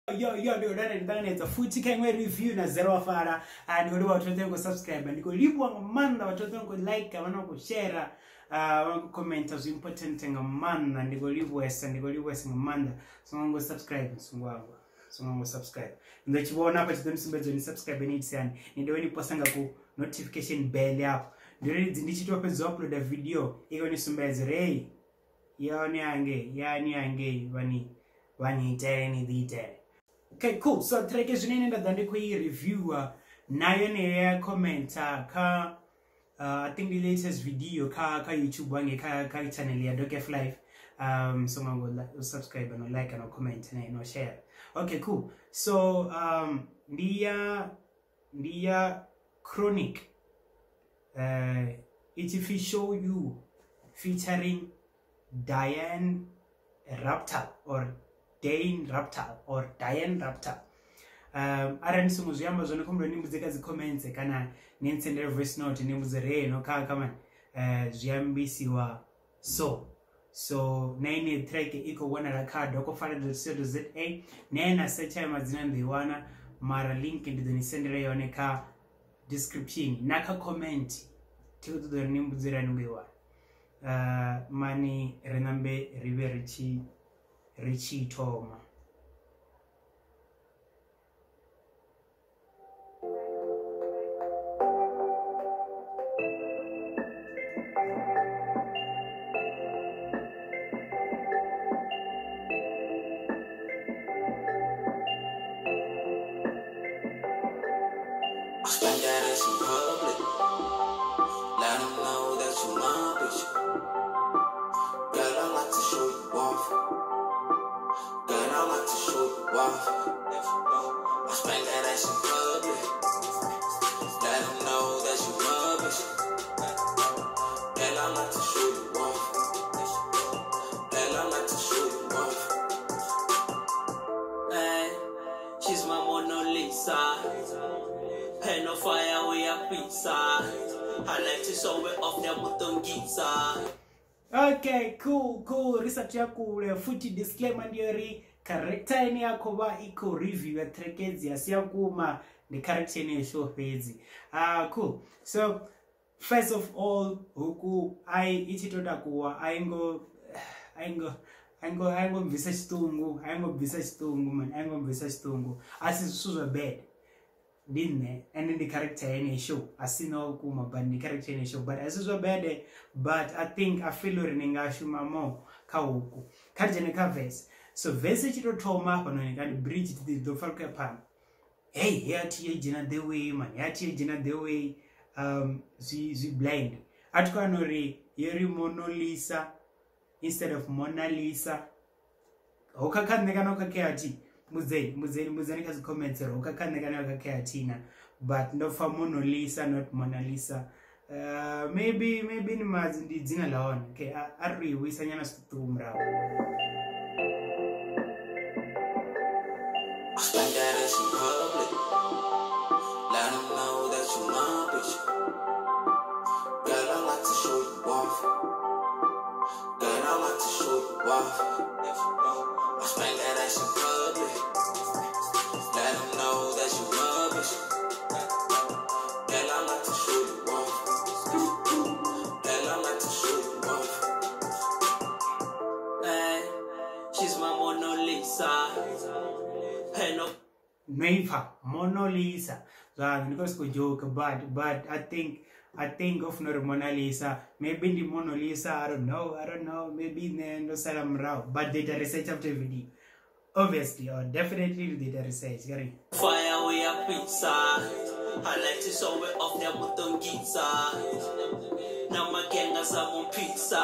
Yo yo ndi dana ndi futhi kha iṅwe review na zero afara ndi khou livhuwa vhathu vhoṱhe ngo subscribe, ndi khou livhuwa nga maanḓa vhathu vhoṱhe ngo like, vha na khou share, vha khou comment, zwi important nga maanḓa. Ndi khou livhuwesa, ndi khou livhuwesa nga maanḓa. Songo ngo subscribe, songo hangwa, songo ngo subscribe. Ndo tshi vhona hafha tshi ḓo ni sumbedza ni subscribe ni itisani, ni dovhe ni posa nga ku notification bell afho. Ndi uri ndi tshi to fhedza u uploada video i khou ni sumbedza uri hey yone yange yani yange vhani vhani itele ni ḓi itele. Okay, cool. So track zwine ine nda ḓa ndi khou i reviewer na yone ya commenta kha I think the latest video kha YouTube wange kha channel ya Doc F Life. So ngo subscribe and like and comment and no share. Okay, cool. So ndi ya Chronic, it's Show You featuring Diane Raptor or Dane Raptor or Diane Raptor. Arali ni songo zwi amba zwone khombelo ni mbudze kha dzi comments kana ni ntsendele voice note ni mbudze re no kha man zwi ambisiwa so na ine track i khou wanala kha docofala.co.za na na search ya madzina ndi wana, mara link ndi ḓo ni sendela yone kha description na kha comment. Thi khou ṱoḓa uri ni mbudze uri a ni ngo i wana. Mani ri nambe ri vhe ri tshi thoma. Spank that ass in public. Let 'em know that you my bitch. Girl, I like to show you off. Girl, I like to show you off. I spank that ass in public. Let 'em know that you my bitch. Girl, I like to show you off. Girl, I like to show you off. Hey, she's my Mona Lisa. Hey, no fire, we are pizza. I like to show it off the mutongisa. Okay, cool, cool. Research ya kule futhi disclaimer ndi uri character ine ya khou vha i khou review ya track edzi a si ya kuma, ndi character ine show fhedzi. Cool. So first of all, huku ai i tshi to takuwa ai ngo bvisa tshiṱungu, ai ngo bvisa tshiṱungu man, ai ngo bvisa tshiṱungu. A si zwithu zwa bad. Ndi nṋe ende ndi character ine show a si no kuma, but ndi character ine show, but asi zwa bad, but I think I feel uri ni nga shuma more kha huku. Kha dzhene kha verse. So verse i tshi to thoma hafhanoni ka ndi bridge ḓo pfa kha phanḓa. Hey, ya thi ye dzhena the way man, ya thi ye dzhena the way. Zwi blind. A thi khou uri yeri Mona Lisa instead of Mona Lisa. Ho khakha nṋe kana ho khakhea thi? Mbudzeni kha dzi comments uri ho khakha nṋe kana ho khakhea thina, but ndo pfa Mona Lisa not Mona Lisa. Maybe ni madzi ndi dzina ḽa hone. Okay, a ri vhuisa nyana zwiṱuku murahu. I spank that ass in public. Let 'em know that you my bitch. Girl, I like to show you off. Girl, I like to show you off. I spank that ass in public. Let 'em know that you my bitch. Girl, I like to show you off. Girl, I like to show you off. Hey, she's my Mona Lisa. Hey, no. Neifa Mona Lisa. So because go joke, but I think of no Mona Lisa. Maybe the Mona Lisa, I don't know. Maybe no salam rao. But data research after video. Obviously, or definitely data research. Gary. Fire we are pizza. I like to show it off the mutongisa. Now my gang has some pizza.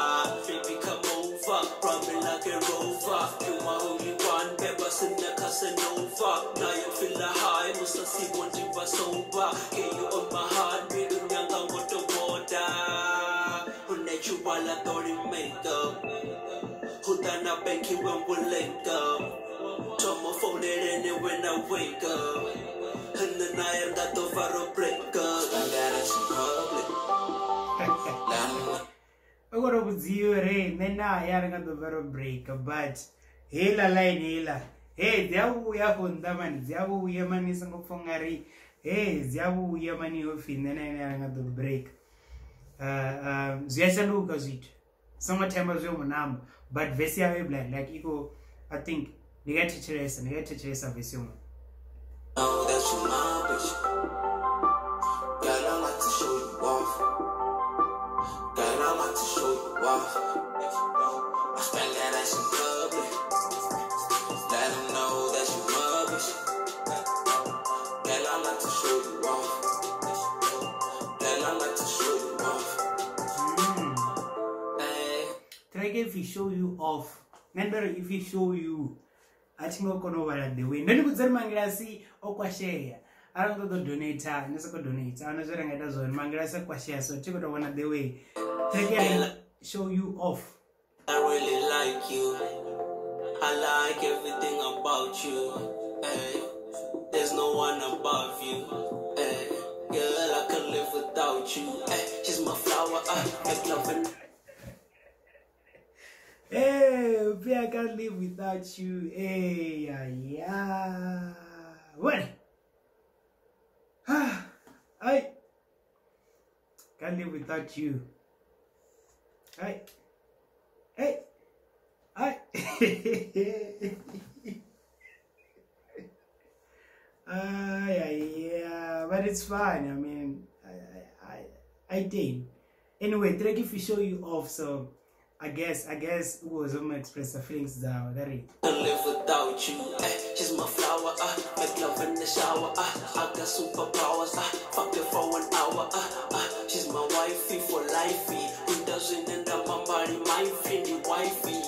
Baby, come over, run me like a rover. You my only one, pepper in the Casanova. Now you feel the high, must see one you sober. Get you on my heart, me young with the water. Who let you while I thought it makeup? Who done a banky when we link up? Turn my phone it in when I wake up. And then I am that the faro break up. Spank that ass in public. I got over zero, then I got the break, but hela line hela. Hey, dzi a vhuya afho nnḓa mani, dzi a vhuya mani, songo pfha ungari hey dzi a vhuya mani, ho pfhi nṋe na ene a nga ḓo break. Zwi a shanduka zwithu, songo themba zwe munamba, but verse yawe blind like iko, I think ndi nga thetshelesa verse yone. Know that you my bitch. Girl, I like to show you off. Girl, I like to show you off. I spend that ass in public. Let them know that you my bitch. Girl, I like to show you off. Girl, I like to show you off. Hey. Track if he show you off. Nendoro if he show you. A thi ngo kona u vhala the way. Ndo ndi vhudza uri Mangilasi o kwashea. Arali u ṱoḓa u donate, ni soko donate. Ahuna zwe ra nga ita zwone. Mangilasi o kwashea, so thi khou tou vhona the way. Track ya show you off. I really like you. I like everything about you. Hey, there's no one above you. Hey, girl, I can't live without you. Hey, she's my flower. Make love and Hey, I can't live without you. Hey, yeah, yeah. What? I can't live without you. I, hey, I. Yeah, but it's fine. I mean, I did. Anyway, track if we show you off, so. I guess it was on my express feelings down. That is. Can't live without you. She's my flower. Make love in the shower. I got superpowers. Fuck it for 1 hour. She's my wifey for lifey. Who doesn't end up my body, my finny wifey.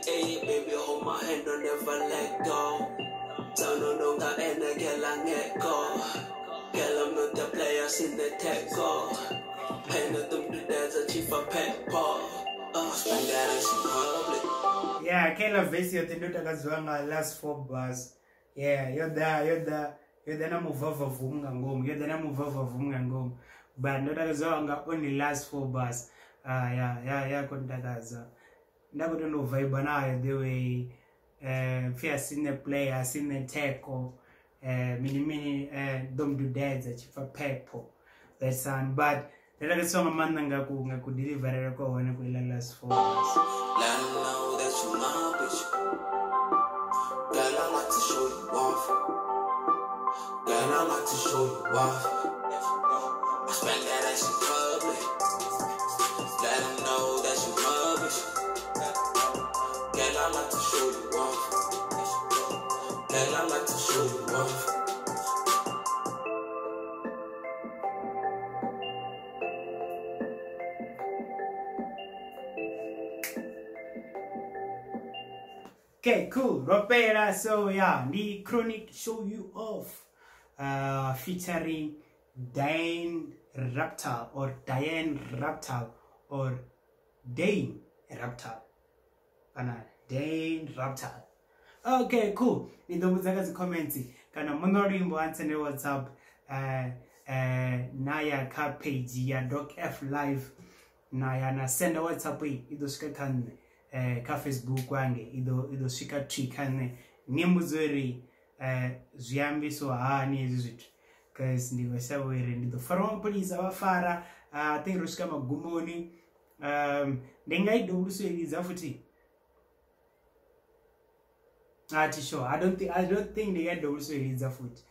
Hey, baby, hold my hand, don't ever let go. Turn on no and a girl I get go. Girl, I'm not the player, in the tech go. Pain of them do that's a chief of pet paw. Yeah, kela verse yote ndo takaziwa nga last 4 bars. Yeah, yoda na muvava vunga ngomu, yoda na muvava vunga ngomu. But ndo takaziwa nga only last 4 bars. Yeah, kontakaza. Ndakuto ndo vibe nayo the way fear sine player, sine teko, mini don't do that chifa pepo. That sound, but let us song man nga ku deliver ko hone ku ila last 4 bars. Let them know that you my bitch. Girl, I like to show you off. Girl, I like to show you off. I spend that ass in public. Let them know that you my bitch. Girl, I like to show you off. Girl, I like to show you off. Okay, cool. Ropera, so yeah, the Chronic Show You Off, featuring Diane Raptor or Diane Raptor or Dane Raptor. Dane Raptor. Okay, cool. Ni ḓo vhudza kha dzi comments kana muṋe wa luimbo a ntsende WhatsApp na ya kha page ya Doc F Live na ya na senda WhatsApp i ḓo swika kha nṋe. Kha Facebook wange ido swika twi kha nṋe ni mbudze uri zwi ambiswa hani hezwi zwithu, cause ndi khou shavha uri ndi ḓo farwa mapholisa vha fara. I think ro swika magumoni. Ndi nga i dovhuluselidza futhi athi sure. I don't think ndi nga i dovhuluselidza futhi.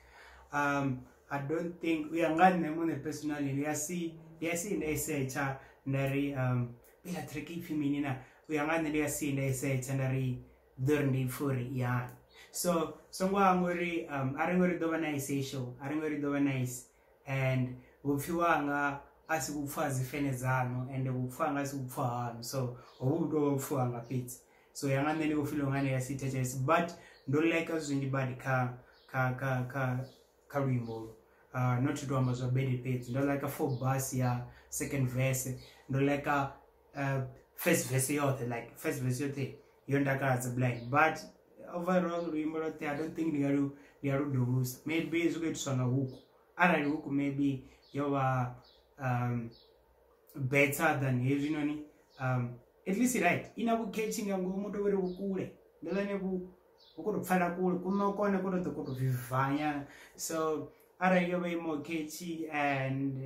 I don't think uya nga nṋe muṋe personally ndi a si nda i searcha nda ri bila track ipfi mini na uya nga nṋe ndi a si nda i searcha nda ri ḓo ri ndi pfha uri yani. So songo hangwa uri a ri ngori ḓo vha nice show, a ri ngori ḓo vha nice, and vhupfhi wanga a si vhupfhi ha dzi fene dzaṋu and vhupfhi hanga a si vhupfhi haṋu, so hovhu vhu tou vha vhupfhi hanga fhedzi. So ya nga nṋe ndi khou feel unga ndi a si thetshelese, but ndo like zwinzhi badi kha kha kha kha kha luimbo. Not to amba zwa bad fhedzi, ndo like 4 bars ya second verse, ndo like first verse yoṱhe, like first verse yoṱhe yo ndakadza blind, but overall luimbo lwoṱhe I don't think ndi nga lu dovhulusa. Maybe zwi khou itiswa nga huku, arali huku maybe yo vha better than hezwinoni, at least right ina vhukhetshi nga ngomu to vhori vhukule ndo ḽane vhu Ku to pfala kule kuno kone ku to ḓo ku to vivanya. So arali yo vha i more catchy and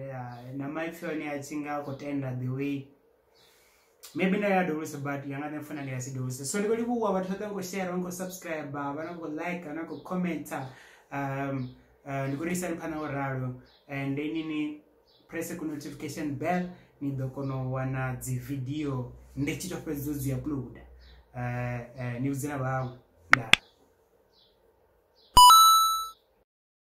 na maipfi one a tshi nga khou tenda the way maybe nda ya dovhusa, but yanga nṋe pfuna ndi ya si dovhusa. So ndi khou livhuwa vhathu vhoṱhe vha khou share, vha khou subscribe, vha khou like, vha khou commenta. Ndi khou ri isani phanḓa ngo ralo, and ni press ku notification bell ni ḓo kona u wana dzi video ndi tshi to fhedza u dzi uploada. Ni vhudze na vhaṅwe. Ndaa.